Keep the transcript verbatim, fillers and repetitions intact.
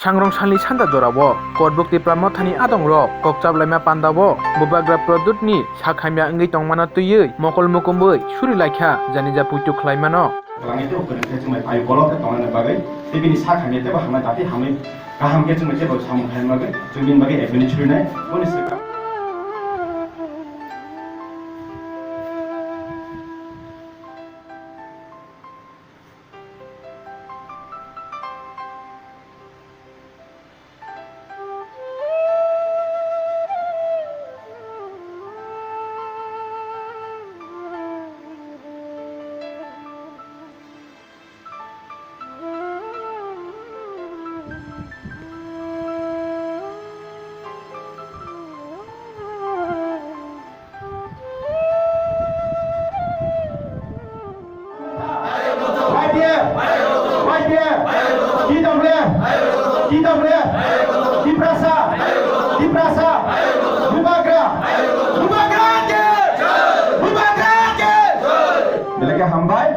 Sangrong salni sanda jorao Korbuk Tipra Mothani adongrok kokchap laima pandao Bubagra Pradyutni sak hamya wngwi tongmano twiwi mokol mukumbwi suri laikha, janija puitu khlaimano. Kwlangwi teibo kwrwngkhe chwngbai payu kolok khe tongnani bagwi tei bini sak hamya teibo hamnai dati hamwi kaham khe chwngbai teibo samung khlaina bagwi chwng bini bagwi admit surinai boni swkang. Y P F, Y P F, T W F, T W F, Tiprasa, Tiprasa, Bubagra, Bubagra ke, Bubagra ke. Belai khe hambai.